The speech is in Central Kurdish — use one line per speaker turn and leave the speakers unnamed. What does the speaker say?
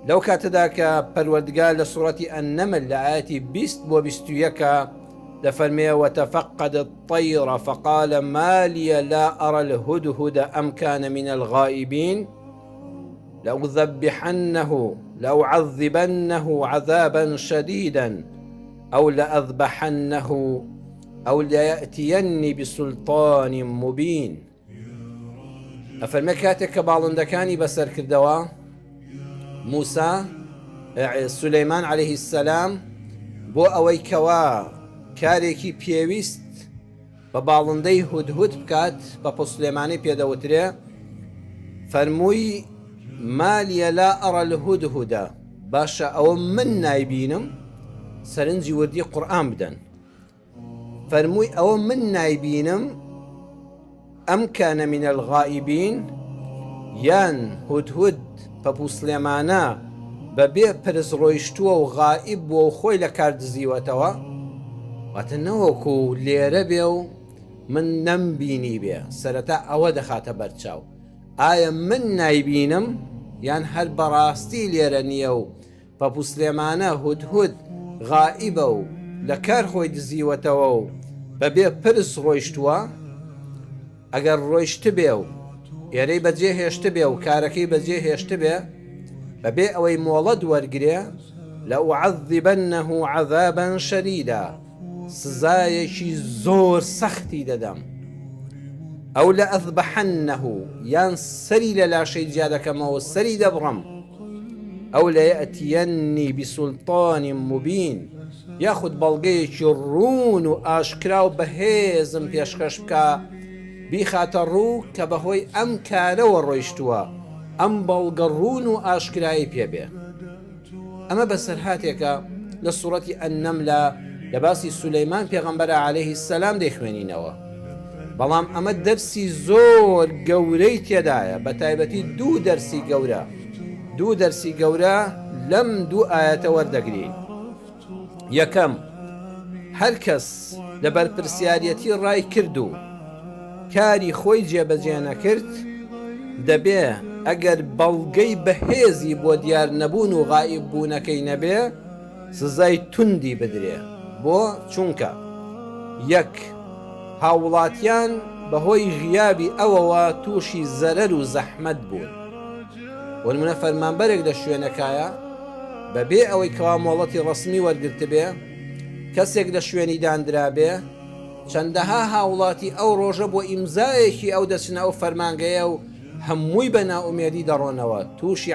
لەو کاتەدا کە پەروەردگار لە سوڕەتی النمل لە ئایەتی 20 بۆ 21 دەفەرمێ وتفقد الطیر فقال ما لي لا أرى الهدهد أم كان من الغائبين لأذبحنه لأعذبنه عذابا شديدا أو لأذبحنه أو ليأتيني بسلطان مبين ئەفەرمێ کاتێک کە باڵندەکانی بەسەر کردەوە موسا سولەیمان عەلەیهی سەلام بۆ ئەوەی کەوا کارێکی پێویست بە باڵندەی هودهود بکات بە پۆسلێمانی پێدەوترێ فەرمووی مالیە لا ئەڕە الهدهدە باشە ئەوە من نایبینم سەرنجی وردی قورئان بدەن فەرمووی ئەوە من نایبینم ئەم کان من الغائبین یان هودهود پەپوسلێمانە بە بێ پرس ڕۆیشتووە و غائیب بووە و خۆی لە کار دزیوەتەوە واتە نەوەکو لێرە بێ و من نەمبینی بێ سەرەتا ئەوە دەخاتە بەرچاو ئایا من نایبینم یان هەر بەڕاستی لێرە نییە و پەپوسلێمانە هودهود غائیبە و لە کار خۆی دزیوەتەوە و بە بێ پرس ڕۆیشتووە؟ ئەگەر ڕۆیشتبێ و ئێرەی بەجێ هێشتبێ و کارەکەی بەجێ هێشتبێ بە بێ ئەوەی مۆڵەت وەرگرێ، لأعذبنه عذابا شدیدا، سزایەکی زۆر سەختی دەدەم. ئەو لأذبحنه یان سەری لە لاشەی جیا دەکەمەوە سەری دەبڕم. ئەو لەیەتیەنی بسلطان مبین یاخود بەڵگەیەکی ڕوون و ئاشکرا و بەهێزم پێشکەش بکا بیخاتە ڕوو کە بەهۆی ئەم کارەوە ڕۆیشتووە ئەم بەڵگە ڕوون و ئاشکرایەی پێ بێ. ئەمە بەسەرهاتێکە لە سوڕەتی النملە لە باسی سولەیمان پێغەمبەرە عەلەیه السلام دەیخوێنینەوە بەڵام ئەمە دەرسی زۆر گەورەی تێدایە بە تایبەتی دوو دەرسی گەورە دوو دەرسی گەورە لەم دوو ئایەتە وەردەگرین یەکەم هەر کەس لە بەرپرسیارەتی ڕای کرد و کاری خۆی جێبەجێ نەکرد دەبێ ئەگەر بەڵگەی بەهێزی بۆ دیار نەبوون و غائیب بوونەکەی نەبێ سزای توندی بدرێ بۆ؟ چونکە، یەک، هاووڵاتیان بەهۆی غیابی ئەوەوە تووشی زەرەر و زەحمەت بوون. بۆ نموونە فەرمانبەرێک لە شوێنەکایە بەبێ ئەوەی کەوا مۆڵەتی ڕەسمی وەرگرتبێ، کەسێک لە شوێنی داندرابێ، چەندەها هاووڵاتی ئەو ڕۆژە بۆ ئیمزایەکی ئەو دەچنە ئەو فەرمانگەیە و هەمووی بە نائومێدی دەڕۆنەوە، تووشی.